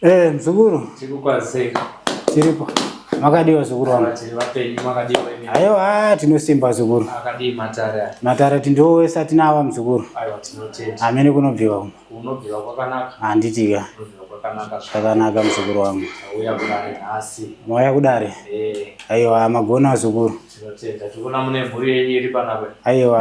Eh, mzukuru. Tikukwazisei. Tiripo. Makadiwa zukuru wangu. Tiri vapenyu makadiwa imi. Aiwa, tinosimba zukuru. Akadii matare aya? Matare tindowesa tinawa mzukuru. Aiwa tinotenda. Amene kunobviwa kuma. Kunobviwa kwakanaka. Handitika. Kunobviwa kwakanaka. Zvakanaka mzukuru wangu. Auya kudare nhasi. Mauya kudare? Eh. Aiwa, magona zukuru. Tinotenda. Tikuona mune mhuri yenyu iri panapa. Aiwa,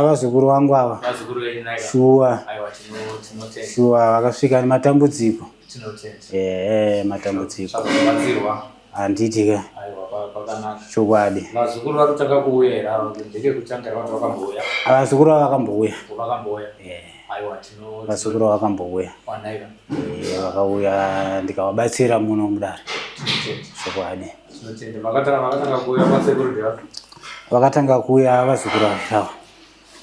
vazukuru vangu ava. Vazukuru venyu naika. Shuwa. Aiwa tinotenda. Shuwa vakasvika nematambudziko. Tinotenda. Eh, matambudziko. Zvakubatsirwa. Handiti ka. Aiwa pakanaka. Chokwadi. Vazukuru vari kutanga kuuya here ava? Ndekekutanga here vanhu vakambouya? Vazukuru ava vakambouya. Vakambouya. Eh. Aiwa tino Vazukuru ava vakambouya. Wanaika. Eh, vakauya ndikavabatsira muno mudare. Tinotenda. Chokwadi. Tinotenda. Vakatanga vakatanga kuuya kwasekuru ndeva. Vakatanga kuuya vazukuru ava.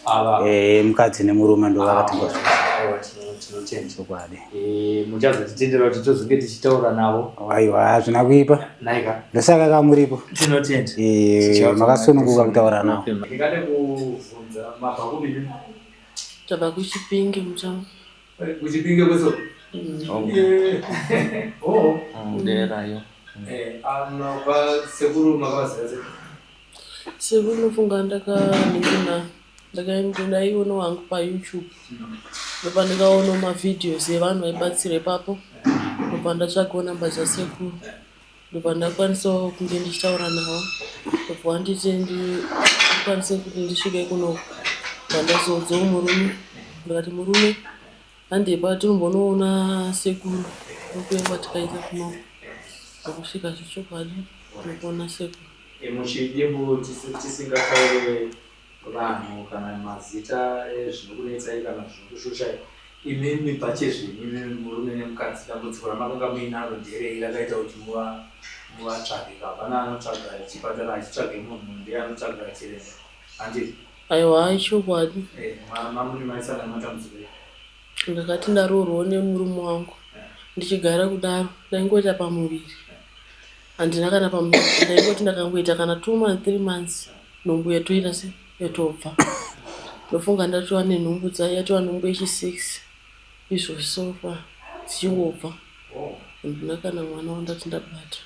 Ava. Eh, mukadzi nemurume ndo vakatanga kuuya. Aiwa tinotenda. Chokwadi. Eh, muchazotitendera kuti tozonge tichitaura navo. Aiwa, hazvina kuipa. Naika. Ndosaka kamuripo. Tinotenda. Eh, makasununguka kutaura navo. Ndingade kuvhunza mabva kupi? Tabva kuChipinge muchamu. Kuchipinge kweso. Oh. Derayo. Eh, ano sekuru makavaziva sei? Sekuru nofunga ndakaningina ndakaenda ndaiona wangu paYouTube. Ndopandikaona mavideos evanhu vaibatsira ipapo. Ndobva ndatsvagawo namba dzasekuru. Ndobva ndakwanisawo kunge ndichitaura navo. Ndobva vanditi ndikwanise kuti ndisvike kunoku. Ndobva ndazoudzawo murume ndikati murume handei patimbonoona sekuru ndokuenda tikaita kunoku. Ndokusvika zvechokwadi ndokuona sekuru. Muchidimbu tisingataure vanhu kana mazita ezvinokunetsai kana zvinokushushai imimi pachezvenyu imimi murume nemukadzi dambudziko ramakanga muinaro nderei rakaita kuti muvatsvage hapana anotsvaga chipatara achitsvage munhu ndiye anotsvaga chiremba handiti Aiwa ichokwadi. Mamuri maisangana nematambudziko ei? Ndakati ndaroorwawo nemurume wangu ndichigara kudaro ndaingoita pamuviri handina kana pamuviri ndaingoti ndakangoita kana 2 months 3 months nhumbu yatoita se yatobva ndofunga ndatova nenhumbu yatova nhumbu yechi 6 izvozvi so far dzichingobva handina kana mwana wandati ndabata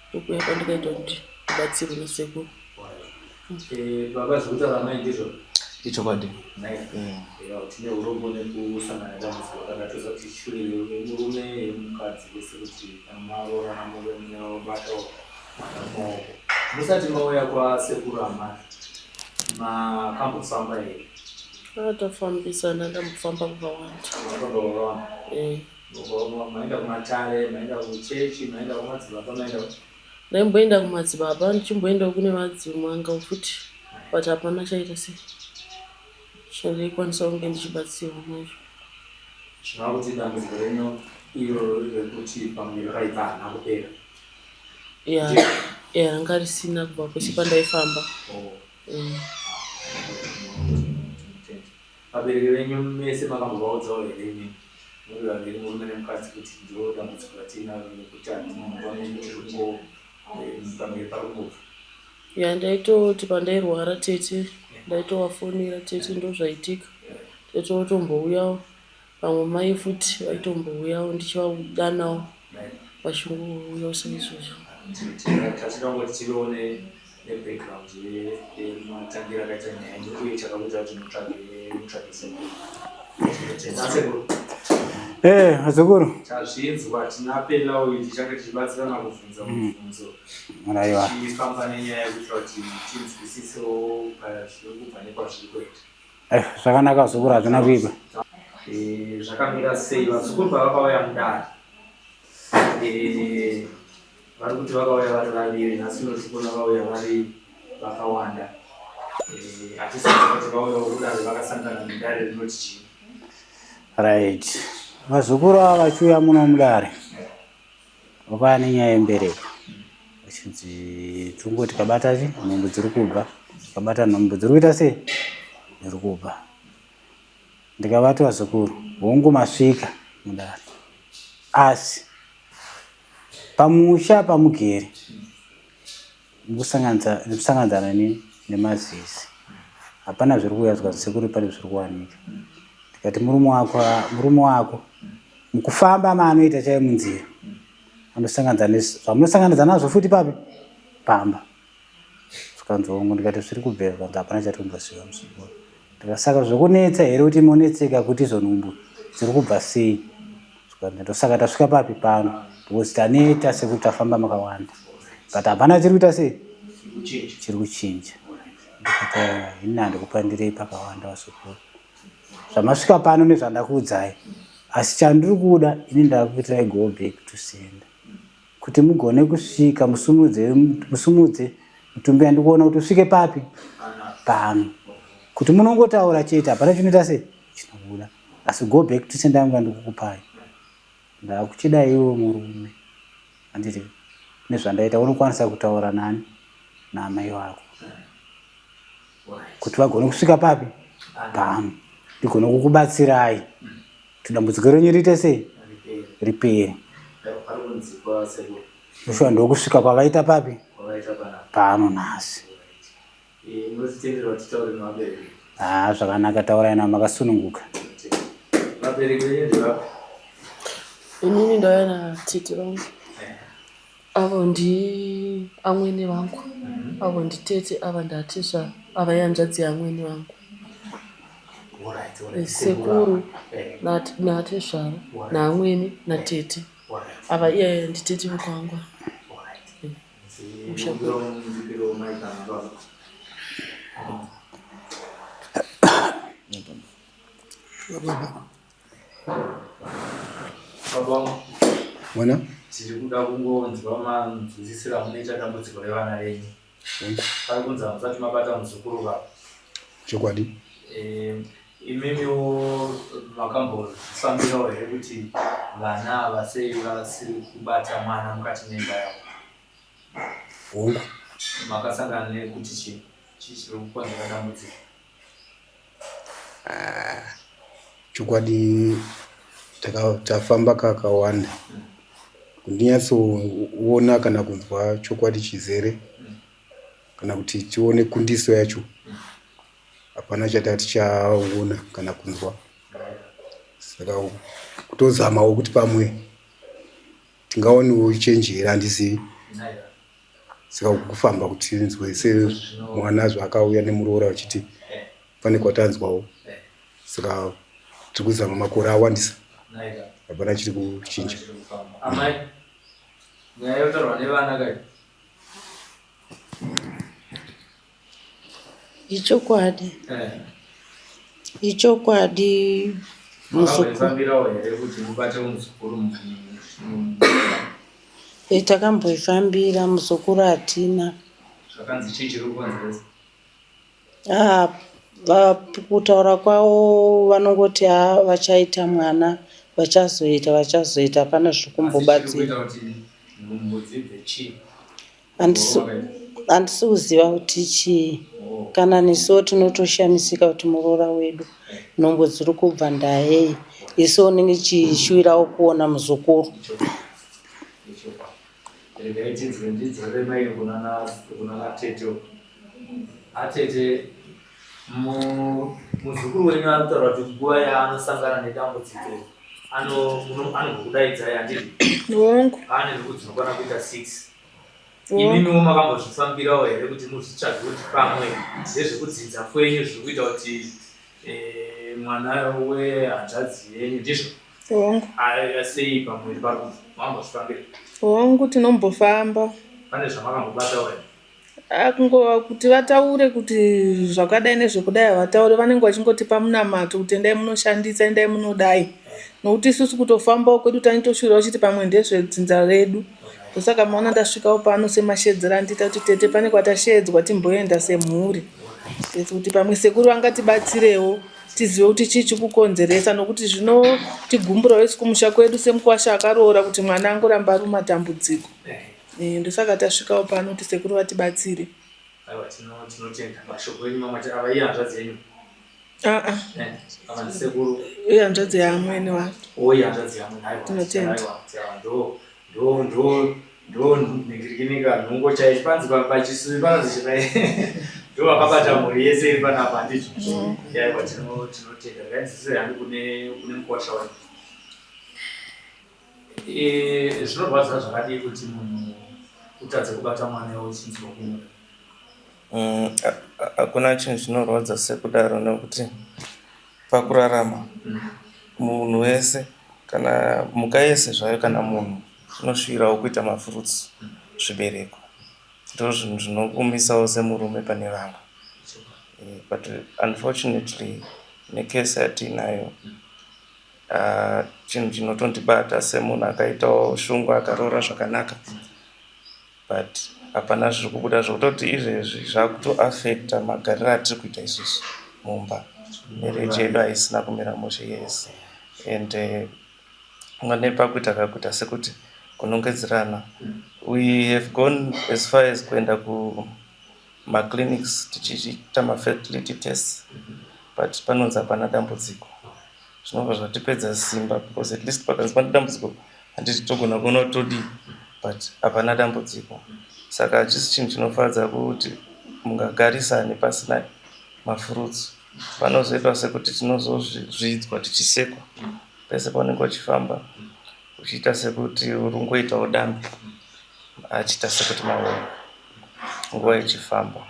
ndokuya kwandikaita kuti ndibatsirwe nasekuru. Eh, baba zvekutaura mai ndizvo Ichokwadi. Tine urombo nekusangana nedambudziko rakadai toziva kuti shure yemurume yemukadzi vese kuti kana maroorana muve munobatawo mwana mumaoko. Musati mauya kwasekuru amai makambofamba here? Atafambisana ndambofamba kwakawanda. Makafamba kwakawanda. Eh. Maenda kumatare, maenda kuchechi, maenda kumadzibaba, maenda Ndaimboenda kumadzibaba ndichimboendawo kune madzimanga futi but hapana chaita sei chandaikwanisa kunge ndichibatsirwa nazvo. Zvinova kuti dambudziko renyu iro rekuti pamuviri paibva harina kupera. Ya, ya ranga risina kubva pese pandaifamba. Oh. Mm. Vabereki venyu mese makambovaudzawo here imi muri vaviri murume nemukadzi kuti ndiro dambudziko ratiinaro rekuti hatina mumba menyu tiri kungo pamuviri pari kungobva? Ya ndaitoti pandairwara tete ndaitovafonera tete ndozvaitika. Tete votombouyawo pamwe mai futi vaitombouyawo ndichivadanawo vachingouyawo saizvozvo. Tachida kungoti tivewo nebackground yematangiro akaita nyaya yenyu uye chakakuita kuti mutsvage mutsvage sekuru. Tinotenda sekuru. Eh, vazukuru. Tazvinzwa tina Pela uyu tichange tichibatsirana kubvunza mubvunzo. Aiwa. Tichifamba nenyaya yekuitira kuti tinzwisisewo pazviri kubva nekwazviri kuenda. Eh, zvakanaka vazukuru hazvina kuipa. Eh, zvakamira sei vazukuru pavakauya mudare eh, vari kuti vakauya vari vaviri nhasi uno tiri kuona vauya vari vakawanda. Eh, hatisi kuziva kuti vauyawo kudare vakasangana nedare rinoti chii. Right. Vazukuru ava vachiuya muno mudare vakauya nenyaya yembereko vachinzi tungoti kabata chi nhumbu dziri kubva kabata nhumbu dziri kuita sei dziri kubva ndikavati vazukuru hongu masvika mudare asi pamusha pamugere mukusanganidzana nini nemazizi hapana zviri kuuya zvikanzi sekuru pane zviri kuwanika ndikati murume wako murume wako Mukufamba maanoita chaiyo munzira anosanganidza zvamunosanganidza nazvo futi papi pamba. Zvikanzi hongu ndikati zviri kubvera zvikanzi hapana chatikumboziva muzukuru. Ndikati saka zvokunetsa here kuti monetseka kuti izo nhumbu dziri kubva sei? Zvikanzi ndosaka tasvika papi pano because taneta sekuti tafamba makawanda but hapana chiri kuita sei chiri kuchinja. Ndikati ini handikupandirei pakawanda vazukuru. Zvamasvika pano nezvandakuudzai asi chandiri kuda ini ndakuitirai go back to sender kuti mugone kusvika musumudze musumudze mutumbi andikuona kuti usvike papi pano kuti munongotaura chete hapana chinoita sei chinobuda asi go back to sender yangu yandikukupai ndakuchida iwe murume handiti nezvandaita unokwanisa kutaura nani naamai vako kuti vagone kusvika papi pano ndigone kukubatsirai kuti dambudziko renyu riite sei ripere oshuwa ndokusvika kwavaita papi pano nhasi haa zvakanaka taurai navo makasununguka inini ndauya natete vangu Avo ndi amwene vangu avo nditete ava ndatezvara ava ihanzvadzi yaamwene vangu sekuru natezvara naamwene natete ava iye nditete vekwangu musha kwedu. Mwana tiri kuda kungonzwa manzwisisiro amunoita dambudziko revana venyu. Pari kunzi hamusati mabata muzukuru va. Chokwadi. Eh, imimiwo makambofambirawo here kuti vana ava sei vasiri kubata mwana mukati memba yavo? Hongu. Makasangana nekuti chii? Chii chiri kukonzera dambudziko? Ah, chokwadi tafamba kakawanda kundinyatsoona kana kunzwa chokwadi chizere kana kuti tione kundiso yacho hapana chata tichaona kana kunzwa saka kutozamawo kuti pamwe tingaonewo chenji here handizivi saka kufamba kuti tinzwe semwana zvaakauya nemuroora vachiti pane kwatanzwawo saka tiri kuzama makore awandisa hapana chiri kuchinja amai nyaya yotaurwa nevana kai Ichokwadi. Ichokwadi muzukuru. Here kuti mubate muzukuru? E, takamboifambira muzukuru hatina. Zvakanzi chii chiri kukonzeresa? Ah, kutaura kwavo vanongoti ha vachaita mwana vachazoita vachazoita hapana zviri kumbobatsira. Kuti nhumbu dzibve chii? Handisi kuziva kuti chii. Kana nesuwo tinotoshamisika kuti muroora wedu nhumbu dziri kubva ndayei. Isu unenge chishuwirawo kuona muzukuru. Regai tinzwe ndidzore mai kunana tete. Atete muzukuru wenyu ari kutaura kuti nguva yaanosangana nedambudziko anogokudaidzai handiti? Hongu. Ane nhubu dzinokwana kuita 6. Imimiwo makambozvifambirawo here kuti muzvitsvage kuti pamwe ndezvekudzidza kwenyu zviri kuita kuti eh, mwana wehanzvadzi yenyu ndizvo? Hongu. Sei pamuviri pari kubva? Makambozvifambira? Hongu, tinombofamba. Pane zvamakambobatawo here? Ah, kungova kuti vataure kuti zvakadai nezvekudai havataure, vanenge vachingotipa munamato kuti endai munoshandisa, endai munodai. Nokuti isusu kutofambawo kwedu tanitoshuvirawo chiti pamwe ndezvedzinza redu. Ndosaka maona ndasvikawo pano semashedzero andiita kuti tete pane kwatasheedzwa timboenda semhuri. Kuti pamwe sekuru vangatibatsirewo tizive kuti chii chikukonzeresa nokuti zvinotigumburawo isu kumusha kwedu semukwasha akaroora kuti mwana angoramba ari mumatambudziko. Eh, ndosaka tasvikawo pano kuti sekuru vatibatsire. Aiwa tinotenda mashoko enyu mamwe ava ihanzvadzi yenyu. Ah ah. Eh, ava ndisekuru. Ihanzvadzi yaamwene wangu. Oh, ihanzvadzi yaamwene. Aiwa. Tinotenda. Aiwa, ndo ndo ndo ndo nhingirikinika nhungo chaicho panzi pachisuvi panonzi chivai ndo vakabata mhuri yese iri panapa handizvo mm. aiwa tinotenda regai ndisise hangu kune kune mukwasha wangu. Eh, zvinorwadza zvakadii kuti munhu utadze kubata mwana iwe uchinzwa kunyura? Mm, hakuna chinhu chinorwadza sekudaro nekuti pakurarama munhu wese kana mhuka yese zvayo kana munhu unosvirawo kuita mafruits zvibereko ndozvinhu zvinokumisawo semurume pane vamwe eh, but unfortunately nekesi yatiinayo ah, chinhu chinotondibata semunhu akaitawo shungu akaroora zvakanaka but hapana zviri kubuda zvekutoti izvezvi zvakutoafecta magariro atiri kuita isusu mumba marriage yedu haisina kumira mushe yes and eh, mane pakuita kakuita sekuti kunongedzerana we have gone as far as kuenda kumaclinics tichiita mafertility tests but panonzi hapana dambudziko zvinobva zvatipedza simba because at least pakanzi pane dambudziko handiti togona kuona kuti todii but hapana dambudziko saka hachisi chinhu chinofadza kuti mungagarisane pasina mafruits panozoitwa sekuti tinozozvidzwa tichisekwa pese paunenge uchifamba uchiita sekuti uri kungoitawo dambe achiita sekuti maoko nguva ichifamba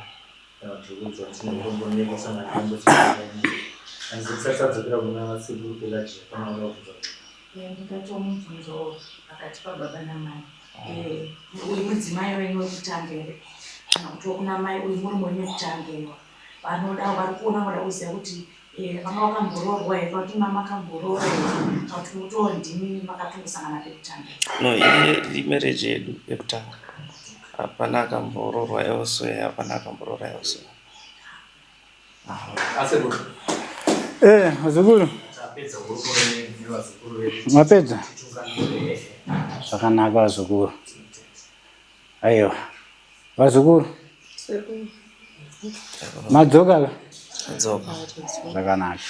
Ndingatiwo mubvunzo pakati pababa namai. Eh, uyu mudzimai wenyu wekutanga here kana kuti kuna mai uyu murume wenyu wekutanga here? Vanoda vari kuona vanoda kuziva kuti eh, vanga vakamboroorwa here kana kuti mamakamboroora here kana kuti mutoo ndimi makatongosangana pekutanga? No, iye imarriage yedu yekutanga. Hapana akamboroorwa elsewhere, hapana akamboroora elsewhere. Asekuru. Eh, vazukuru. Tapedza hurukuro nevazukuru vedu. Mapedza? Zvakanaka vazukuru. Aiwa. Vazukuru. Madzoka ka? Madzoka. Zvakanaka.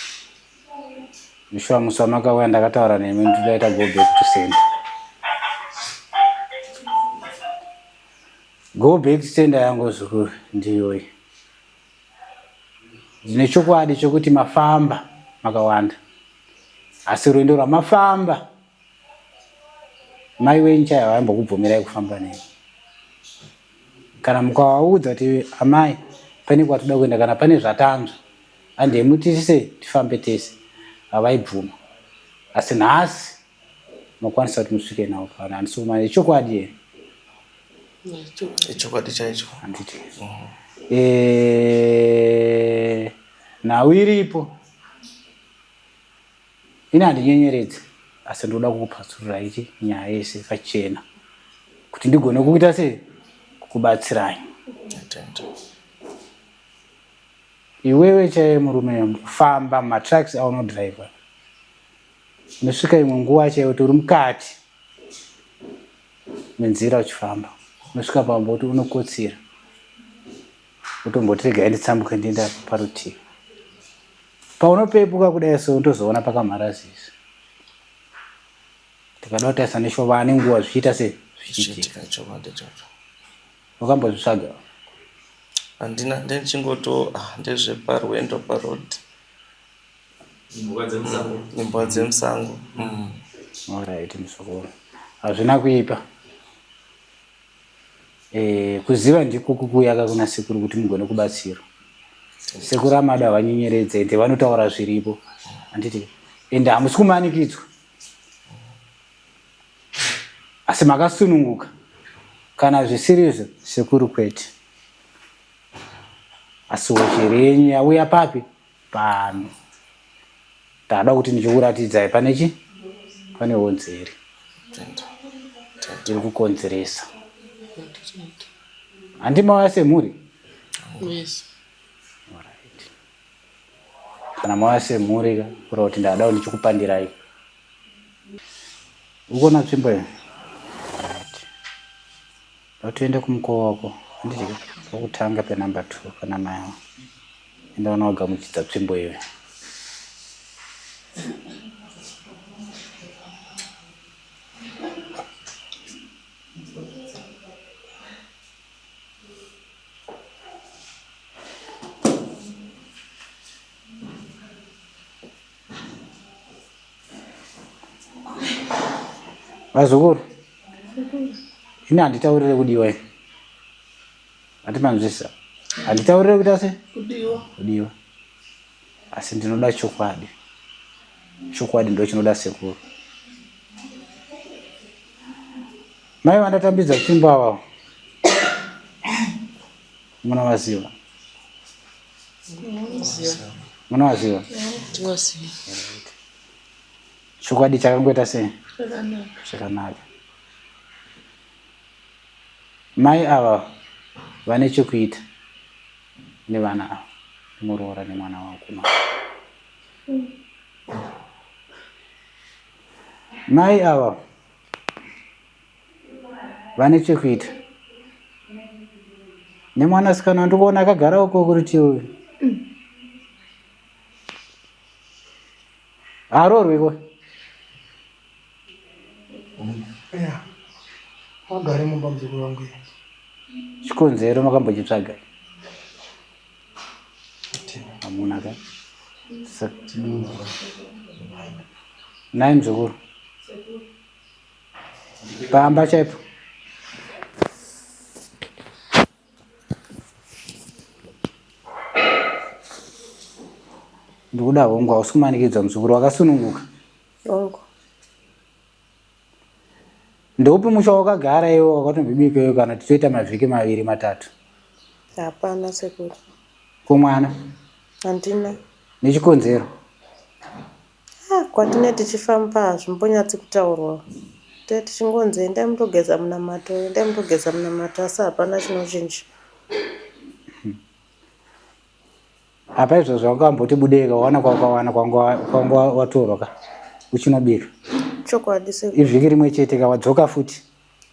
Mishwa musi wamakauya ndakataura nemi ndinoita go back to sender. Go back to sender yangu zukuru ndiyoyi. Ndine chokwadi chokuti mafamba makawanda. Asi rwendo rwamafamba mai wenyu chaivo havaimbokubvumirai kufamba nemi. Kana mukavaudza kuti amai pane kwatoda kuenda kana pane zvatanzwa handei mutise tifambe tese havaibvuma. Asi nhasi makwanisa kuti musvike navo pano handisi kumanya ichokwadi here? Ichokwadi chaicho. Handiti. Eh, nhau iripo Ini handinyenyeredzi asi ndinoda kukupatsururai ichi nyaya yese pachena kuti ndigone kuita sei kukubatsirai. Iwewe chaiye murume kufamba matrucks aunodriver unosvika imwe nguva chaiyo kuti uri mukati menzira uchifamba unosvika pamba kuti unokotsira wotomboti regai nditsambuke ndienda parutivi Paunopepuka kudai so unotozoona pakamhara ziso. Tikada kutarisa neshova ane nguva zvichiita se zvichiitika. Chokwadi ichocho. Wakambozvitsvaga? Handina ndichingoto ah, ndezveparwendo paroad. Imbwa dzemusango. Imbwa dzemusango. Mm. Alright muzukuru. Hazvina kuipa. Eh, kuziva ndiko kukuyaka kuna sekuru kuti mugone kubatsirwa. Sekuru amada havanyenyeredze ende vanotaura zviripo. Handiti? Ende hamusi kumanikidzwa. Asi makasununguka. Kana zvisirizvo sekuru kwete. Asi hozheri yenyu yauya papi? Pano. Ndada kuti ndichikuratidzai pane chi? Pane honzeri. Iri kukonzeresa. Handi mauya semhuri? Yes. Alright. Kana mauya semhuri ka, kureva kuti ndada kuti ndichikupandirai. Ukuona tsvimbo iyi? Right. Ndotoenda kumukova wako handiti ka pokutanga penumber 2 pana mai avo. Enda unogamuchidza tsvimbo iyoyo. Vazukuru, ini handitaurire kudiwa ini. Hati manzwisisa. Handitaurire kuita se? Kudiwa. Kudiwa. Asi ndinoda chokwadi. Chokwadi ndo chinoda sekuru. Mai vandatambidza tsvimbo ava. Munovaziva? Munovaziva? Tinoziva. Chokwadi chakangoita sei? Chakanaka. Chakanaka. Mai ava vane chekuita nevana ava, nemuroora nemwana wavo kuno. Mai ava vane chekuita nemwanasikana wandikuona akagara uko kurutivi uyu. Haroorwi ko? Yeah. Agare mumba muzukuru wangu iye. Chikonzero makambochitsvaga? Hamuna ka? Nhai muzukuru. Pamba chaipo. Ndikuda hongu hausi kumanikidzwa muzukuru wakasununguka. Hongu. Ndeupi musha wakagara iwe wakatombibika iwe kana tichoita mavhiki maviri matatu? Hapana sekuru. Ko mwana? Handina. Nechikonzero? Ah, kwatine tichifamba hazvimbonyatsi kutaurwa. Tine tichingonzi endai mundogeza munamato, endai mundogeza munamato asi hapana chinochinja. Apa izvozvo wanga wamboti budei wawana kwaukawana kwanga watorwa ka uchinobika. Chokwadi sekuru. Ivhiki rimwe chete ka wadzoka futi.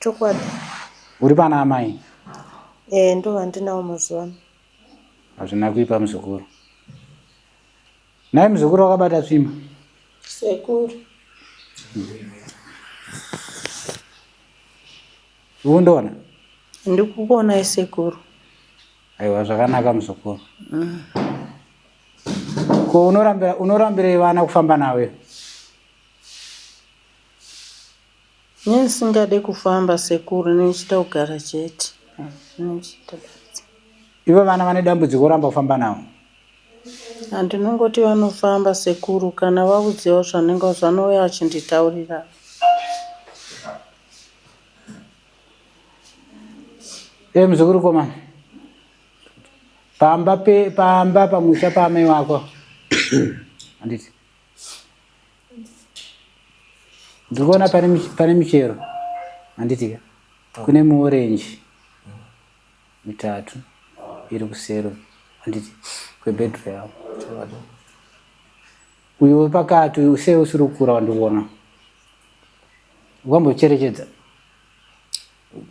Chokwadi. Uri pana amai? Eh, ndovandinawo mazuva ano. Hazvina kuipa muzukuru. Nhai muzukuru wakabata tsvimbo. Sekuru. Undoona? Ndikukuonai sekuru. Aiwa zvakanaka muzukuru. Ko unorambira unorambirei vana kufamba nawe? Nesingade kufamba sekuru nechida kugara chete. Nechida basa. Ivo vana vane dambudziko voramba kufamba navo. Handinongoti vanofamba sekuru kana vaudziwa zvanenge zvanouya vachinditaurira. Eh muzukuru koma. Pamba pe pamba pamusha paamai wako. Handiti. Ndiri kuona pane pane michero. Handiti ka? Kune muorenji mitatu iri kusero handiti kwebedroom yavo. Uyu wepakati uyu sei usiri kukura wandikuona? Wakambocherechedza?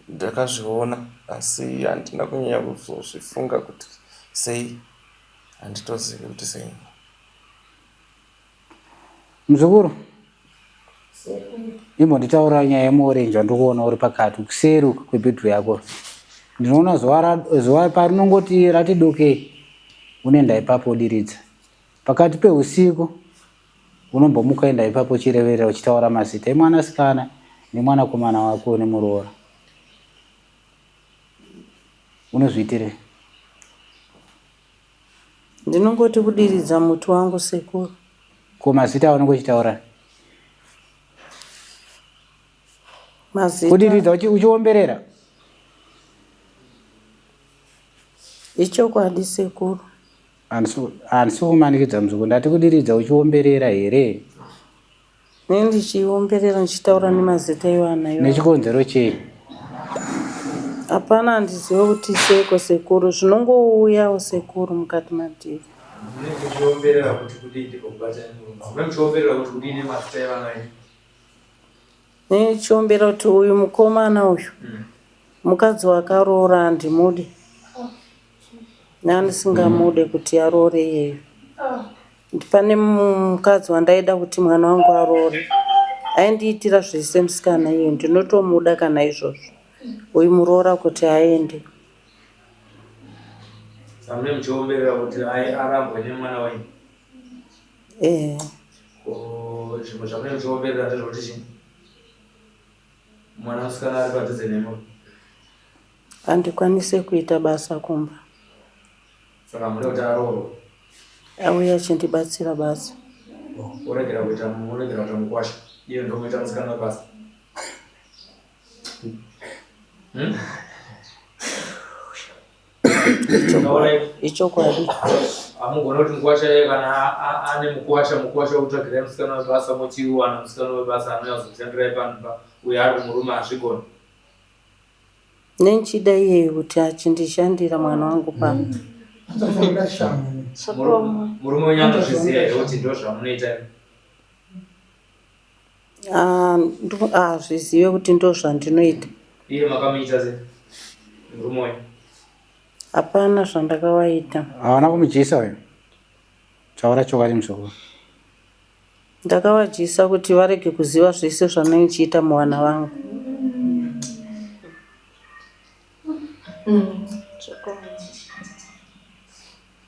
Ndakazviona asi handina kunyanya kuzozvifunga kuti sei handitozivi kuti sei. Muzukuru, imbonditaura nyaya yemuorenji wandikuona uri pakati kuseri uku kwebhedhuru yako. Ndinoona zuva zuva parinongoti rati dokei unoenda ipapo wodiridza. Pakati pehusiku unombomuka enda ipapo uchireverera uchitaura mazita emwanasikana nemwanakomana wako nemuroora. Unozviitirei? Ndinongoti kudiridza muti wangu sekuru. Ko mazita aunenge uchitaura? Mazita. Kudiridza uchiomberera? Ichokwadi sekuru. Handisi kumanikidza muzukuru ndati kudiridza uchiomberera here? Nei ndichiomberera ndichitaura nemazita evana iwawo? Nechikonzero chei? Hapana handizive kuti seiko sekuru zvinongouyawo sekuru mukati madhiri. Munenge muchiomberera kuti kudii ndiko kubata nemurume. Munenge muchiomberera kuti kudii nemazita evana venyu? Ndichiombera kuti uyu mukomana uyu mukadzi wakaroora handimudi. Ndandisingamude kuti aroore iyeyu. Pane mukadzi wandaida kuti mwana wangu aroore. Aindiitira zvese musikana iyeyu ndinotomuda kana izvozvo. Uyu muroora kuti aende. Saka mune muchiomberera kuti arambwe nemwana wenyu? Eh. Ko zvimwe zvamune muchiomberera ndezvekuti chii? Mwana musikana ari padhuze nemi. Handikwanise kuita basa kumba. Saka muda kuti aroorwe? Auye achindibatsira basa. Oregera kuita oregera kuita mukwasha. Iye ndomuita musikana webasa. Ichokwadi. Hamugona kuti mukwasha iye kana ane mukwasha mukwasha wokutsvagirai musikana webasa mochiwana musikana webasa anouya kuzokushandirai pano pa uyo ari kumurume hazvigoni. Nenchida iyeyu kuti achindishandira mwana wangu pano. Murume wenyu anozviziva here kuti ndozvamunoita? Ah, Hazvizive kuti ndozvandinoita. Iye makamuita sei murume wenyu? Hapana zvandakavaita. Hawana kumudyisa uyu. Taura chokwadi muzukuru. Ndakavadyisa kuti varege kuziva zvese zvandinenge ndichiita muvana vangu.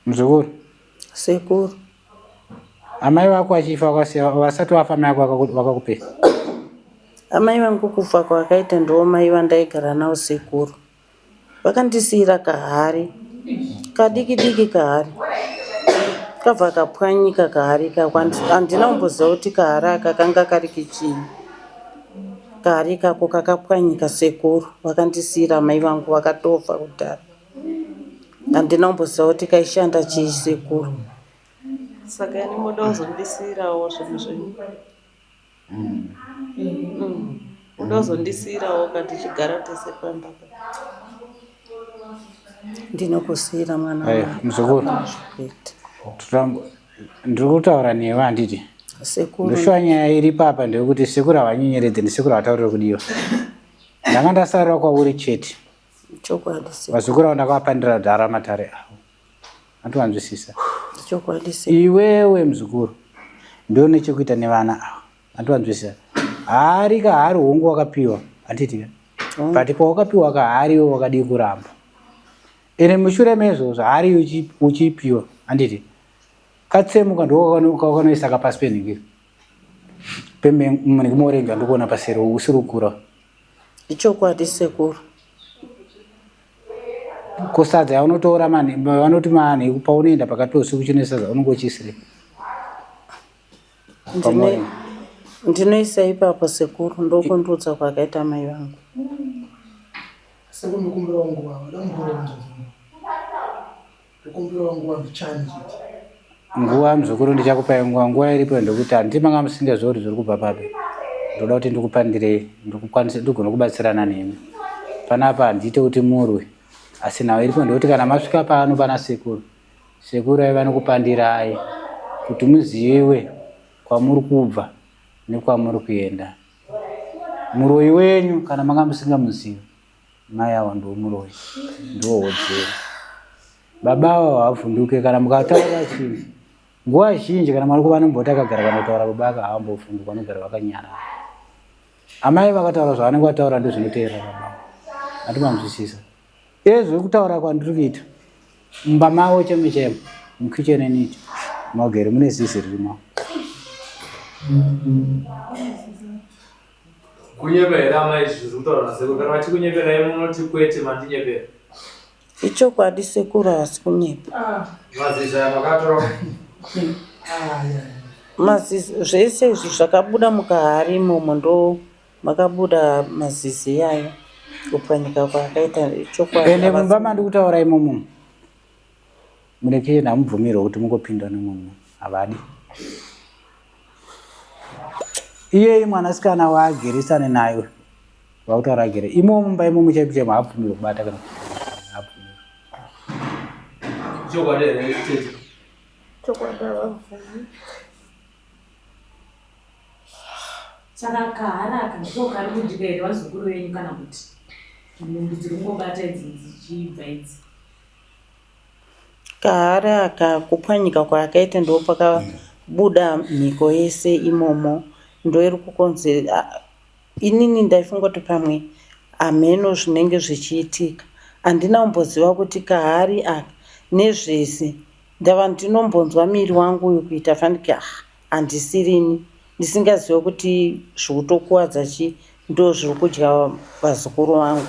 Muzukuru. Sekuru. Amai vako vachifa vakasiya vasati vafa amai vako vakakupei? Amai vangu kufa kwavakaita ndivo mai vandaigara navo sekuru. Vakandisiira kahari kadiki diki kahari kabva kapwanyika kahari ikako handina kumboziva kuti kahari aka kanga kari kechii kahari ikako kakapwanyika sekuru vakandisiira amai vangu vakatofa kudhara Handina kumboziva kuti kaishanda chii sekuru. Saka ini moda kuzondisiirawo zvinhu zvenyu. Moda kuzondisiirawo ka tichigara tese pamba pa. Ndinokusiira mwana Aiwa, wangu. muzukuru. Hapana zvekuita. Tutambo- Ndiri kutaura newe handiti? Sekuru. Ndoshuwa nyaya iri papa ndeyekuti sekuru havanyenyeredze ndisekuru havataurire kudiwa. Ndanga ndasarira kwauri chete. Chokwadi sekuru. Vazukuru avo ndakavapandira dhara matare avo. Andiwanzwisisa. Chokwadi sekuru. Iwewe muzukuru ndione nechekuita nevana ava. Andiwanzwisisa. Hari ka hari hongu wakapiwa. Handiti ka? But pawakapiwa ka hari iwe wakadii kuramba. Ende mushure mezvozvo hari uchipiwa. Handiti? Katsemuka ndokakanoisa ka pasi penhingiro. Pemhengi morenje andikuona paseri usiri kukura. Ichokwadi sekuru. Ko sadza yaunotora mani vanoti mani paunoenda pakati peusiku chine sadza unenge uchiisirei? Ndine ndinoisa ipapo sekuru ndokundiudza kwakaita mai vangu. Sekuru ndokumbirawo nguva vada mukuronza Ndokumbirawo nguva mbichani chete. Nguva muzukuru ndichakupai nguva, nguva iripo ndekuti handiti manga musingazivi kuti zviri kubva papi. Ndoda kuti ndikupandirei ndikukwanise ndigone kubatsirana nemi. Panapa handiite kuti murwe asi nhau iripo ndekuti kana masvika pano pana sekuru, sekuru aiva nokupandirai kuti muzive kwamuri kubva nekwamuri kuenda. Muroyi wenyu kana manga musingamuzivi Mai awa ndiwo muroyi, ndiwo hodzero. Baba awa havavhunduke kana mukataura chinhu. Nguva zhinji kana mwari vanomboti akagara kana kutaura baba aka havambovhunduka vanogara vakanyarara. Amai vakataura zvavanenge vataura ndozvinoteerera baba. Hatimanzwisisa. Ezvo kutaura kwandiri kuita mumba mavo chemo chemo mukitchen eniti magere mune zizi ririmo. Kunyepa here amai izvi zviri kutaurwa nasekuru? Kana vachikunyeperai munoti kwete mandinyepera. Ichokwadi sekuru havasi kunyepa. Mazizi aya makatora Mazizi zvese izvi zvakabuda mukahari imomo ndo makabuda mazizi iyayo kupwanyika kwaakaita chokwadi. Ende mumba mandikutaura imomo mune kitchen hamubvumirwe kuti mungopinda nemunhu havadi. Iyeyi mwanasikana waageresane naye wakutaura agere imomo mumba imomo chaipo chaipo haabvumirwe kubata kana haabvumirwe. Chokwadi here tete? Chokwadi havabvumi. Saka kaharaka ndiko kari kudya here vazukuru venyu kana kuti nhumbu dziri kungobata idzi dzichibva idzi? Kahari aka kupwanyika kwaakaita ndopakabuda mhiko yese imomo ndoiri kukonzera inini ndaifunga kuti pamwe hameno zvinenge zvichiitika handina kumboziva kuti kahari aka nezvese ndava ndinombonzwa miri wangu uyu kuita fanike ah handisirini ndisingazive kuti zvikutokuwadza chii. Ndozviri kudya vazukuru vangu.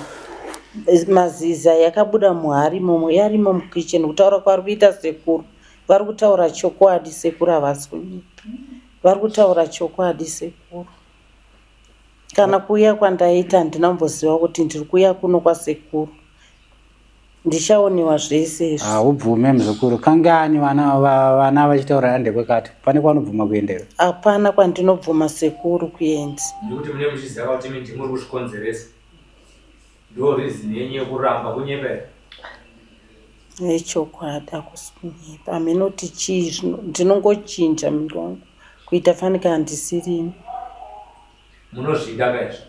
Mazizi aya yakabuda muhari imomo yarimo mukitchen kutaura kwari kuita sekuru vari kutaura chokwadi sekuru havasi kunyepa vari kutaura chokwadi sekuru. Kana kuuya kwandaita handina kumboziva kuti ndiri kuuya kuno kwasekuru ndichaoniwa zvese izvi. Haubvume muzukuru kangani vana vana vachitaura hande kwekati pane kwaunobvuma kuenda iwe? Hapana kwandinobvuma sekuru kuenda. Nekuti mune muchiziva kuti imi ndimuri kuzvikonzeresa ndo reason yenyu yekuramba kunyepa here? Ichokwadi hakusi kunyepa hameno kuti chii zvino ndinongochinja muviri wangu kuita fanika handisirini. Munozvida ka izvi?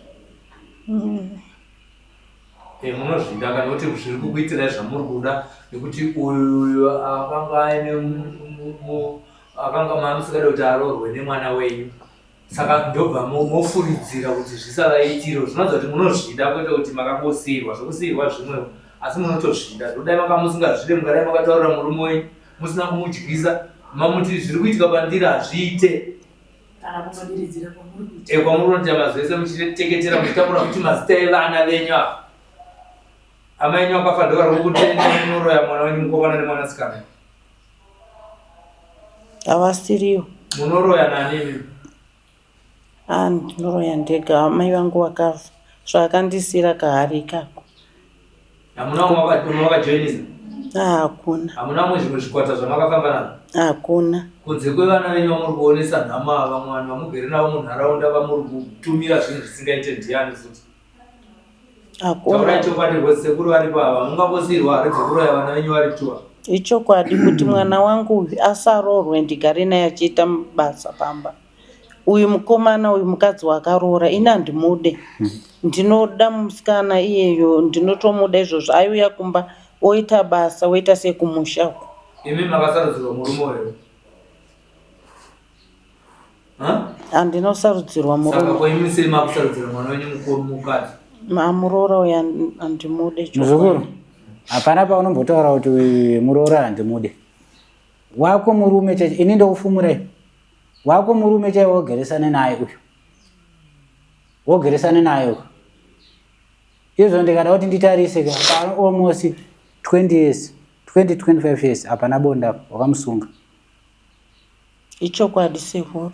Eh, munozvida ka nekuti zviri kukuitirai zvamuri kuda nekuti uyu akanga aine akanga mamusingade kuti aroorwe nemwana wenyu saka ndobva mofuridzira kuti zvisavaitiro zvinoratidza kuti munozvida kwete kuti makangosiirwa zvekusiirwa zvimwewo asi munotozvida zvodai manga musingazvide mungadai makataurira murume wenyu musina kumudyisa mamuti zviri kuitika pandiri hazviite kana kunodiridzira kwamuri kuita e kwamuri kunoita mazuva ese muchiteketera muchitakura futi mazita evana venyu ava amai enyu akafa ndovari kukutenda munoroya mwana wenyu mukomana nemwanasikana Havasiriwo. Munoroya nani imi? Ah, ndinoroya ndega. Amai vangu vakafa. Zvakandisiira kahari ikako. Hamuna umwe wakajoinisa? Ah, hakuna. Hamuna umwe zvimwe zvikwata zvamakafamba nazvo? Hakuna. Kunze kwevana venyu vamuri kuonesa nhamo ava, vamwe vanhu vamugere navo munharaunda vamuri kutumira zvinhu zvisingaite ndiani futi? Taurai chokwadi rwose sekuru varipo ava mungangosiirwa hari dzekuroya vana venyu vari tua. Ichokwadi kuti mwana wangu uyu asaroorwe ndigare naye achiita basa pamba. Uyu mukomana uyu mukadzi wakaroora ini handimude. Ndinoda musikana iyeyo ndinotomuda izvozvo aiuya kumba oita basa oita sekumusha uko. Imi makasarudzirwa murume uyu. Handina kusarudzirwa murume. Saka ko imi sei makusarudzira mwana wenyu mukuru mukadzi? Mamuroora uyu handimude chokwadi. Muzukuru, hapana paunombotaura kuti muroora handimude. Wako murume chaiye, ini ndokufumurai. Wako murume chaiye wogeresane naye uyu. Wogeresane naye uyu. Izvo ndikada kuti nditarise ka pa almost 20 years, 20 25 years hapana bonda apa wakamusunga. Ichokwadi sekuru.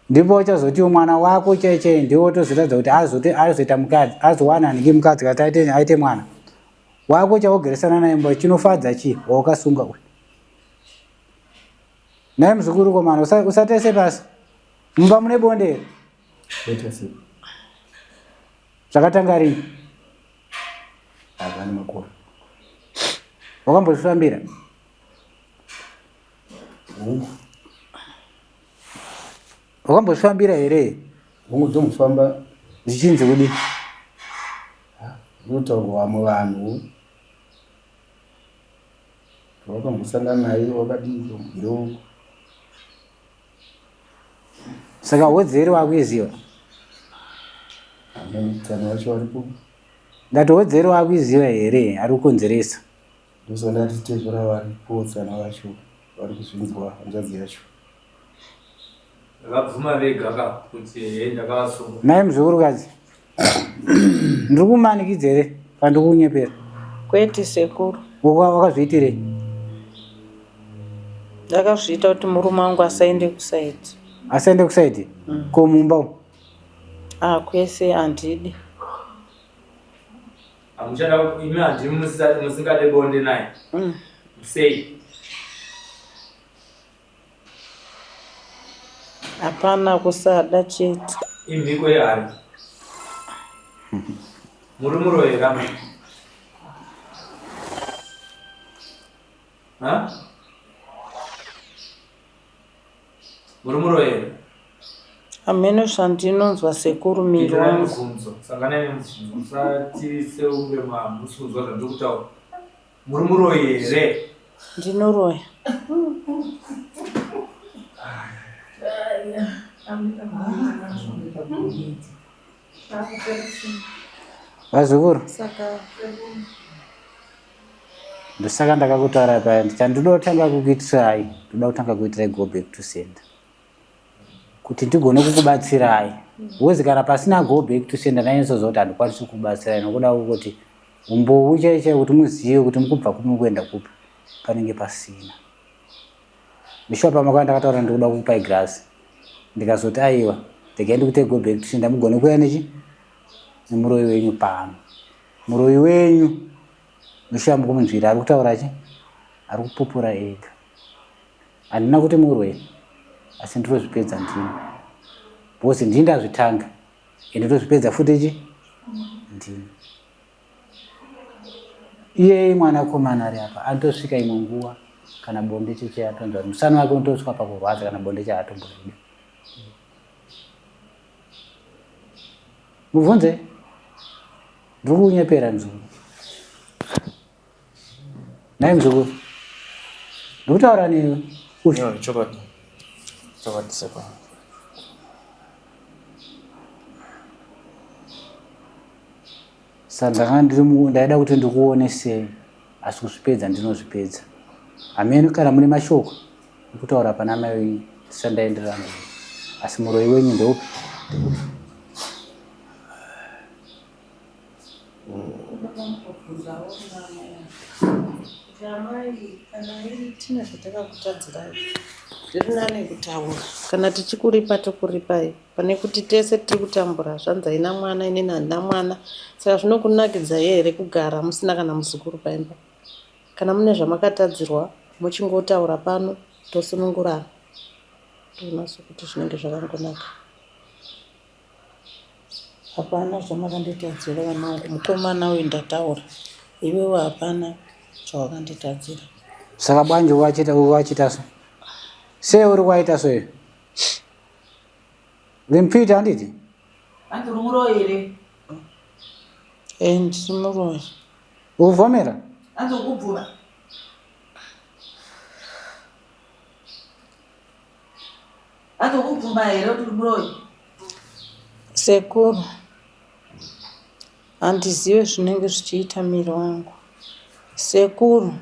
Ndipo uchazotiwo mwana wako chai chai ndiwo wotozoratidza kuti azoti azoita mukadzi azowana anenge mukadzi kati aite aite mwana wako chawogeresana naye mba chinofadza chii wawakasunga uyu naye muzukuru komana usatese pasi mumba mune bonde here Kwete sekuru. Zvakatanga rini? Hazvani makore. Wakambozvifambira? Hongu. Wakambozvifambira here? Hongu ndombofamba. Zvichinzi kudii? Zvinotaurwa vamwe vanhu. Wakambosangana naye wakadii ndo Saka hodzeri wakuiziva? Tsano vacho varipo. Ndati hodzeri wakuiziva here ari kukonzeresa? Ndozvandati tezvara varipo tsano vacho vari kuzvinzwa hanzvadzi yacho. Vakabvuma vega ka kuti hee ndakavasunga. Nhai muzukurukadzi ndiri kumanikidza here kana ndiri kunyepera? Kwete sekuru. Wakazviitirei? Ndakazviita kuti murume wangu asaende kusaidi. Asaende kusaidi? Mm. Ko mumba umu? Ah, kwese handidi. Hamuchada imi handimi musingade bonde naye? Mm. Sei? Hapana kusada chete. Imhiko yehari. Muri muroyi here amai? Ha? Muri muroyi here? Hameno zvandinonzwa sekuru miri Pindurai wangu. mubvunzo. Sanganai nemubvunzo. Musati seunge hamusi kunzwa zvandiri kutaura. Muri muroyi here? Ndinoroya. Vazukuru. Ndosaka ndakakutaura paya nditi handinoda kutanga kukuitirai, ndoda kutanga kuitirai go back to sender kuti ndigone kukubatsirai because kana pasina go back to sender ndanyatsoziva kuti handikwanisi kukubatsirai nokuda kwekuti umbowu chaiyo chaiyo kuti muzive kuti mukubva kupi mukuenda kupi panenge pasina. Ndishuwa pamakauya ndakataura ndikuda kukupai grass ndikazoti aiwa regai ndikuite go back to sender mugone kuuya nechi nemuroyi wenyu pano. Muroyi wenyu ndishuwa mukumunzwira ari kutaura chi ari kupupura ega. Handina kuti murwe asi ndinozvipedza ndini because ndini ndazvitanga ende ndozvipedza futi chi ndini. Iyeye mwanakomana ari apa anotosvika imwe nguva kana bonde cheche atonzwa kuti musana wake unotosvika pakurwadza kana bonde chaatomborida. Mubvunze ndiri kunyepera mzukuru. Nhai mzukuru. Ndikutaura newe. Uyu. Chokwadi. Chokwadi sekuru. Saka ndanga ndiri ndaida kuti ndikuonesei asi kuzvipedza ndinozvipedza. Hameno kana mune mashoko ekutaura pana mai wenyu ndisati ndaenderera mberi. Asi muroyi wenyu ndeupi? Ndeupi? Amai, kana tine zvatakakutadzirai zviri nane kutaura. Kana tichikuripa tokuripai pane kuti tese tiri kutambura zvanzi haina mwana inini handina mwana. Saka zvinokunakidzai here kugara musina kana muzukuru paimba? Kana mune zvamakatadzirwa mochingotaura pano tosunungurana. Toona sekuti zvinenge zvakangonaka. Hapana zvamakanditadzira vanangu mukomana uyu ndataura iwewe hapana chawakanditadzira. Saka bwanji wachita wachita so. Sei uri kwaita so iyo? Uri handiti? Hanzi uri muroyi here? Eh ndiri muroyi. Ukuvhomera? Hanzi ukubvuma. Hanzi ukubvuma here kuti uri muroyi? Sekuru, handizive zvinenge zvichiita miri wangu. Sekuru,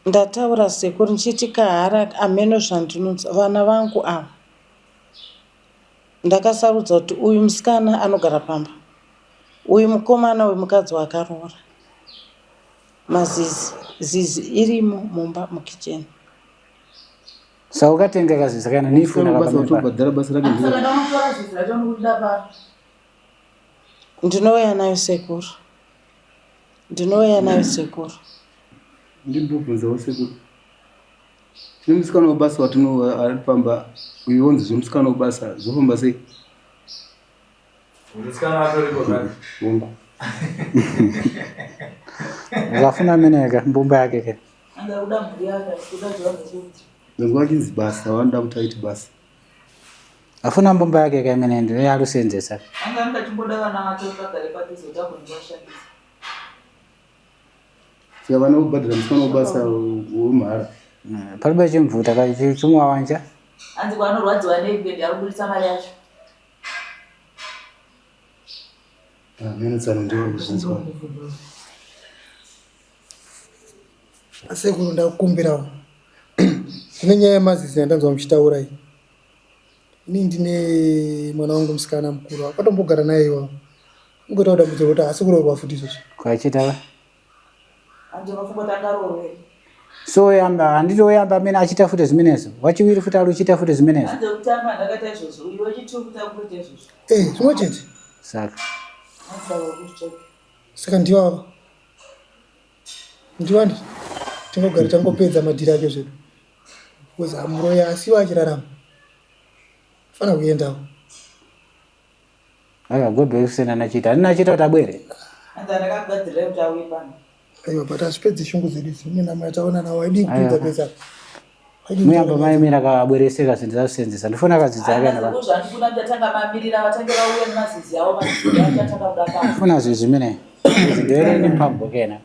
ndataura sekuru ndichiti kahara hameno zvandinonzwa vana vangu ava. Ndakasarudza kuti uyu musikana anogara pamba, uyu mukomana uyu mukadzi waakaroora. Mazizi, zizi irimo mumba mukitchen. Saka ukatenga kazizi kana nifuna Basa kutobhadhara basa rake ndiro. Saka ndaunotora zizi racho ndokuda pa. Ndinouya nayo sekuru. Ndinouya nayo sekuru. Ndimbobvunzawo sekuru. Tine musikana webasa watino ari pamba uyu wonzi zvemusikana webasa zvofamba sei? Musikana watoriko kani. Hongu. Akafuna meneka mbumba yake ke. Anga kuda mhuri yake kuda zvavanhu zvekuti. Ndanzwa achinzi basa vanoda kuti aite basa. Afuna mbumba yake ke mene ndiyo yalusenzesa. Anga anga chimboda vana vake vagare padhuze kuti agone kuvashandisa. Saka vana vobhadhara musikana webasa wemahara. Palibe chimvuta chimwawanja. Hanzi kwanorwadziwa nei kuenda arikuburitsa mari yacho. Amene tsano ndiwo kuzvinzwa. Sekuru ndakukumbirawo kune nyaya yemazizi yandanzwa muchitaura iyi. Ini ndine mwana wangu musikana mukuru akatombogara naye iwawo. Ungoitawo dambudziko rekuti haasi kuroorwa futi izvozvi. Kwachita Hanzi unofunga kuti angaroorwe here? So yamba handiti woyamba amene achita futi zimenezo. Wachiwiri futi ari uchita futi zimenezo. Hanzi wekutanga ndakaita izvozvo uyu wechitu futi akutoita izvozvo. Eh, zvimwe chete. Saka Hanzi saka uri kuzvitsvaka. Saka ndiwo ava. Ndiwo andi tingogara tangopedza madhiri acho zvedu. Because muroyi asiwa achirarama. Fana kuendawo. Aka go back kusena nachita. Handina achita kuti abwere. Hanzi andakakugadzirirai kuti auye pano. Aiwa but hazvipedzi shungu dzedu idzi. Mune nhamo yataona nawo haidii kupinza pesa. Muyamba mai mira akabwerese kazinhu zasenzesa. Ndifuna kadzidza yake na. Zvandifuna muchatanga mamirira vatange vauya nemazizi avo mazizi acho atanga kuda pano. Ndifuna zvizi mine. Ndere ni pambo kena.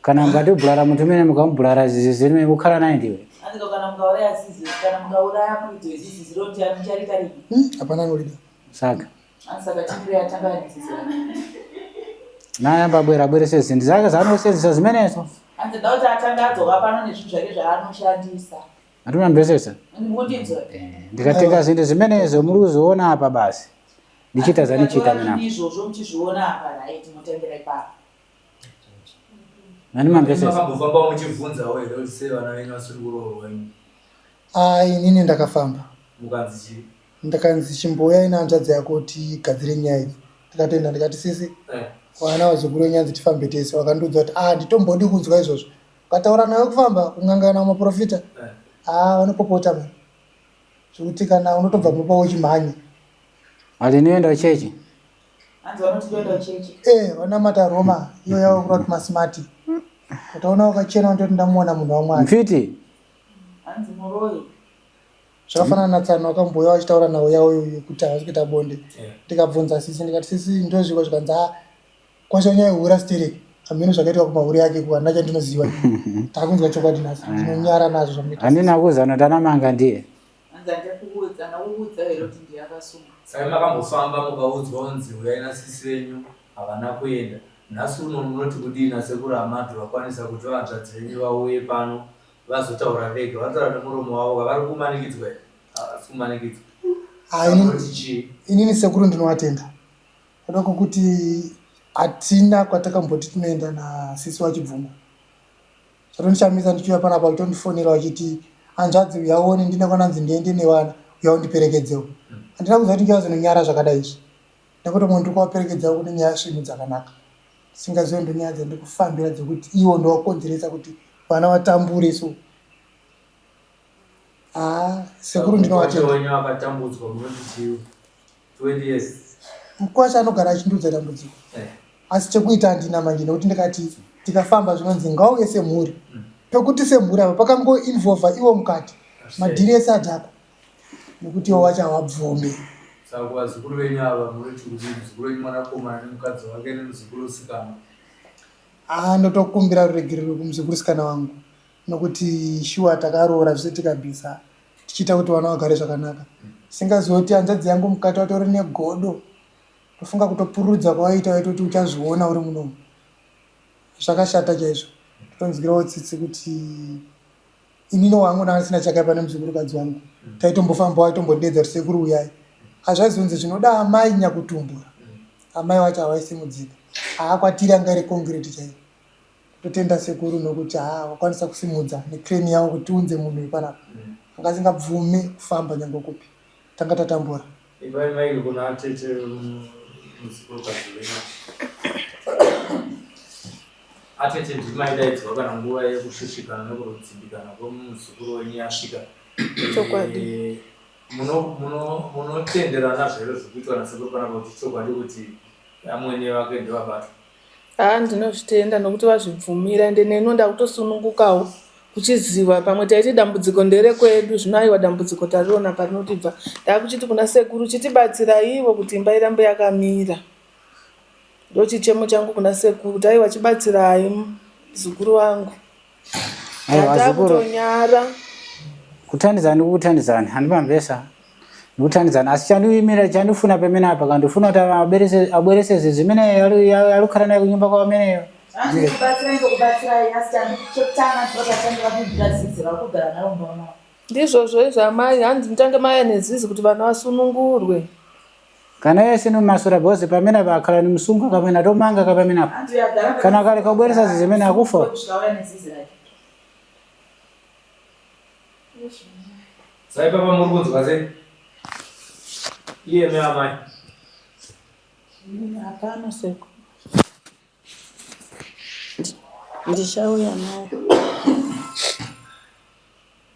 Kana mukatibhulara munthu umene mukamubhulara zizi zimene mukhala naye ndiwe. Hanzi kana mukauraya zizi kana mukauraya muridzi wezizi ziro mucharita rini. Hapana anorida. Saka. Naye ambabwera abwerese zinthu zake zaanosenzesa zimenezo. Hanzi ndoda kuti atange adzoka pano nezvinhu zvake zvaanoshandisa. Atinamvesesa. Mukundinzwa? Ndikatenga zinthu zimenezo muri kuzoona apa basi. Ndichita zanichita mina. Izvozvo muchizviona apa right motangira ipapo. Nani mamvesesa. Makambofamba muchibvunzawo here kuti sei vana venyu vasiri kuroorwa imi? Ah, inini ndakafamba. Mukanzi chii? Ndakanzi chimbouyai nehanzvadzi yako tigadzire nyaya idzi. Ndikatoenda ndikati sisi Eh. vana vazukuru venyu hanzi tifambe tese. Vakandiudza kuti ah nditombodi kunzwa izvozvo. Ukataura nawe kufamba kun'anga kana kumaporofita Eh. ah vanopopota mani. Zvekuti kana unotobva mumba uchimhanya. Ali nienda kuchechi. Hanzi vanoti toenda kuchechi. Eh, vanamata Roma iyo yavo kureva kuti masimati. Utaona wakachena unototi ndamuona munhu waMwari. Mfiti. Hanzi muroyi. Zvakafanana naTsano wakambouya vachitaura nhau yavo yekuti havasi kuita bonde. Ndikabvunza sisi ndikati sisi ndozviko zvikanzi ah kwachanyanya hura stereki. Hameno zvakaitika kumahuri ake ku handina chandinoziva. Takunzwa chokwadi nhasi ndinonyara nazvo zvamunoita. Handina kuzana kuti anamanga ndiye. Hanzi handichakuudza, ndakuudza here kuti ndiye akasunga. Saka makambofamba mukaudzwa kunzi huyai nasisi venyu havana kuenda. Nhasi uno munoti kudii nasekuru Amadu vakwanisa kuti vahanzvadzi venyu vauye pano vazotaura vega. Vanotaura nemuromo wavo ka vari kumanikidzwa here? Havasi kumanikidzwa. Ah, inini, Munoti chii? inini sekuru ndinovatenda. Kuda kwokuti hatina kwatakamboti tinoenda nasisi waChibvuma. Zvatondishamisa ndichiuya panapa vachitondifonera vachiti hanzvadzi uya uone ndine kwananzi ndiende nevana uya undiperekedzewo. Handina kuziva kuti ndichazononyara zvakadai izvi. Ndakuti munhu ndiri kuvaperekedzawo kune nyaya svinu dzakanaka. Singazive ndonyaya dzandikufambira dzekuti iwo ndowakonzeresa kuti vana vatambure so. Haa sekuru ndinovatenda. Wenyu akatambudzwa munoti chii? 20 years. Mukwasha anogara achindiudza dambudziko. Eh. Asi chekuita handina manje nekuti ndikati tikafamba zvinonzi ngauye semhuri. Pekuti semhuri apa pakangoinvolva iwo mukati. Madhiri ese adhakwa. Nekuti iwo wacho hawabvume. Saka kuvazukuru venyu ava munoti kudii? Muzukuru wenyu mwanakomana nemukadzi wake nemuzukuru musikana. Haa ndotokumbira ruregerero kumuzukuru sikana wangu. Nokuti shuwa takaroora zvese tikabvisa tichiita kuti vana vagare zvakanaka. Singazive kuti hanzvadzi yangu mukati watori negodo. Ndofunga kutopururudza kwawaita waitoti uchazviona uri munomu. Zvakashata chaizvo. Ndotonzwirawo tsitsi kuti inini wangu ndanga ndisina chakaipa nemuzukurukadzi wangu. Taitombofamba waitombondiedza kuti sekuru uyai. Hazvaizonzi zvinoda amai nyakutumbura. Amai vacho havaisimudzika. Haa kwatiri anga iri concrete chaiyo. Totenda sekuru nokuti haa vakwanisa kusimudza necrane yavo kuti tiunze munhu uyu panapa. Anga asingabvume kufamba nyangwe kupi. Tanga tatambura. Ipai maiki kuna tete muzukurukadzi wenyu. Atete ndimi maidaidzwa kana nguva yekushushikana nekurudzimbikana kwemuzukuru wenyu yasvika. Chokwadi. Eh, Munotenderana zvere zviri kuitwa nasekuru panapa kuti chokwadi kuti amwene vake ndevabatwa? Haa ndinozvitenda nokuti vazvibvumira ende neniwo ndakutosunungukawo kuchiziva pamwe taiti dambudziko nderekwedu zvino aiwa dambudziko tariona parinotibva ndakuchiti kuna sekuru chitibatsiraiwo kuti imba irambe yakamira ndochichemo changu kuna sekuru kuti aiwa chibatsirai muzukuru wangu Aiwa vazukuru. Ndakutonyara. Kuthandidzana ndikukuthandidzani handipamvesa ndikuthandidzana asi chandiyimira chandifuna pamene apa kandifuna kuti aberese abwerese zimene alukhala naye kunyumba kwa ameneyo Hanzi kubatsirai ndokubatsirai asi chekutanga ndinotatanga kuibvira zizi rakugara naro mumba mavo. Ndizvozvo izvo amai hanzi mutange maya nezizi kuti vana vasunungurwe. Kana yese nomasura because pamene apa akhala ni msunga kapena tomanga kapamene apa Hanzi uyo agara kana kale kabweresa zimene akufa kusvika auya nezizi rake. Sai papa muri kunzwa sei? Iyemi amai. Hapana sekuru. Ndichauya nayo.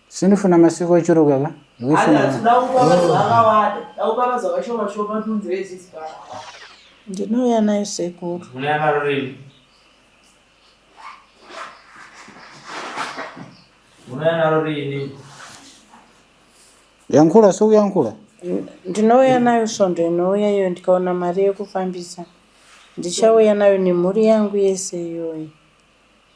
Sindifuna masiku ochuluka ka ndikufuna Hanzi hatida kupa mazuva akawanda, da kupa mazuva shoma shoma tiunzire zizi pano. Ndinouya nayo sekuru. Munouya naro rini? Munouya naro rini? Yankhula sikuyankhula. Ndinouya nayo svondo inouya iyo ndikaona mari yekufambisa. Ndichauya nayo nemhuri yangu yese iyoyo.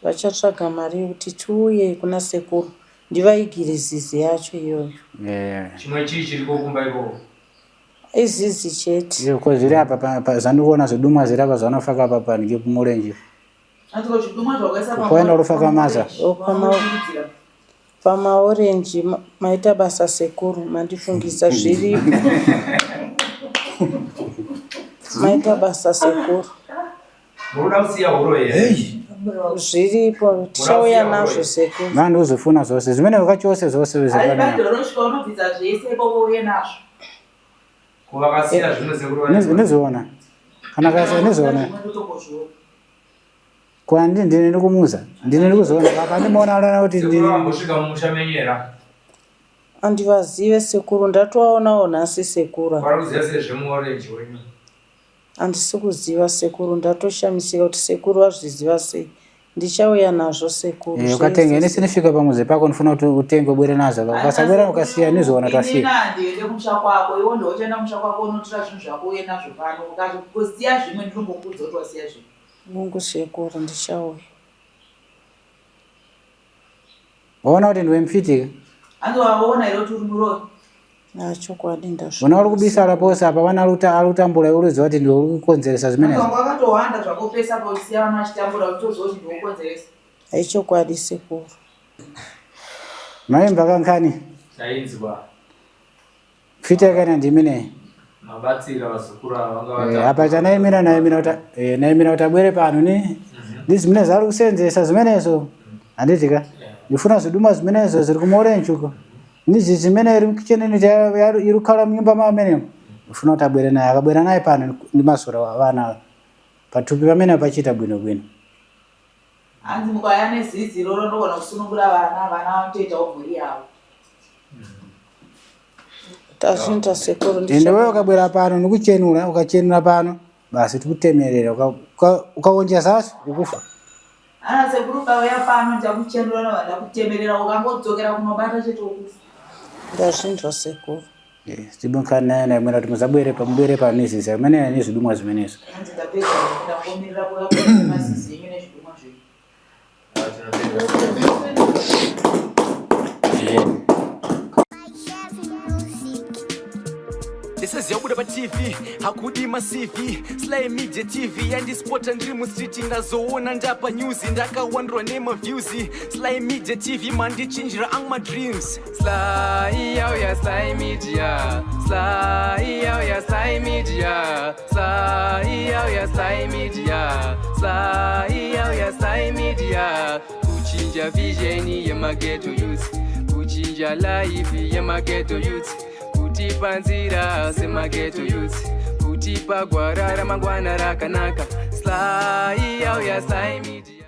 Vachatsvaga mari yekuti tiuye kuna sekuru ndivaigire zizi yacho iyoyo. Yeah. Chimwe chii chiriko kumba ikoko? Izizi chete. Iyo ko zviri apa zvandikuona zvidumwa zviri apa zvaunofaka apa panike kumurenje. Ukaenda urufaka maza. Pamaorenji maita basa sekuru mandifungisa zviripo. Maita basa sekuru. Munoda kusiya huro here? Zviripo tichauya nazvo sekuru. Mani uzofuna zvose zvimene wakachose zvose zvipanana. Unobvisa zvese ikoko uye nazvo. Ko vakasiya zvimwe sekuru vane. Ndizviona. Kana kasa ndizviona. Kwandi ndine ndikumuza. Ndine ndikuzoona baba ndimuona alana kuti ndine. Sekuru vambosvika mumusha menyu here? Andivazive sekuru ndatovaonawo nhasi sekuru. Vari kuziva sei zvemuorenji wenyu? Handisi kuziva sekuru ndatoshamisika kuti sekuru vazviziva sei ndichauya nazvo sekuru Eh, ukatenga ini sindifika pamuzi pako ndifuna kuti utenge ubwere nazvo ukasabwera ukasiya nizoona Inini tasiya handiende kumusha kwako iwe ndochaenda kumusha kwako unotora zvinhu zvako uye nazvo pano ukasiya zvimwe ndinongokuudza kuti wasiya zvimwe. Mungu sekuru ndichauya. Waona kuti ndiwe mfiti ka? Hanzi waona here kuti uri muroyi? Ah, chokwadi ndazvo. Ona uri kubisa ala pose apa vana ari kutambura iwe uriziva kuti ndiwe uri kukonzeresa Hanzi zvimenezvo. wanga wakatohwanda zvako pese apa uchisiya vana vachitambura uchitoziva kuti ndiwe ukonzeresa. Haichokwadi sekuru. Maimba kankhani. Tainzwa. Mfiti yakana ndimeneyi. Mabatsira vazukuru ava vanga Eh, apa chanaimira naimira kuti eh, naimira kuti abwere pano ni ndi zimene zari kusenzesa zimenezo handiti ka ndifuna zviduma zimenezo ziri kumaorenji uko ndizi zimene iri mukicheneni iri kukhala mnyumba mwa amenemo ndifuna kuti abwere naye akabwera naye pano ndi masura vana pathupi pamene pachita bwinobwino Hanzi mukauya nezizi iroro ndogona kusunungura vana, vana vanotoitawo mhuri yavo. Tazvinzwa sekuru ende wewe ukabwera pano nikuchenura ukachenura pano basi tikutemerera ukaonjezasi ukufa Ana sekuru ukauya pano ndichakuchenura nobva ndakutemerera ukangodzokera kunobata chete ukufa. Ndazvinzwa sekuru. tibonkhani naye naimwera kuti muzabwere pamubwere pano nizizi amene ni zvidumwa zimenezo Hanzi ndapedza ndangomirira kuuya kuona mazizi enyu nezvidumwa zvenyu. Ndisaziva kubuda paTV hakudi maCV. Sly Media TV yandispota ndiri mustreet, ndazoona ndapa news, ndakawandurwa nemaviews. Sly Media TV mandichinjira ang madreams. Sly yauya Sly Media, Sly yauya Sly Media, Sly yauya Sly Media, Sly yauya Sly Media. Kuchinja vision yemaghetto youth, kuchinja life yemaghetto youth, kutipa nzira semaghetto youth, kutipa gwara ramangwana rakanaka. Sly yauya Sly Media.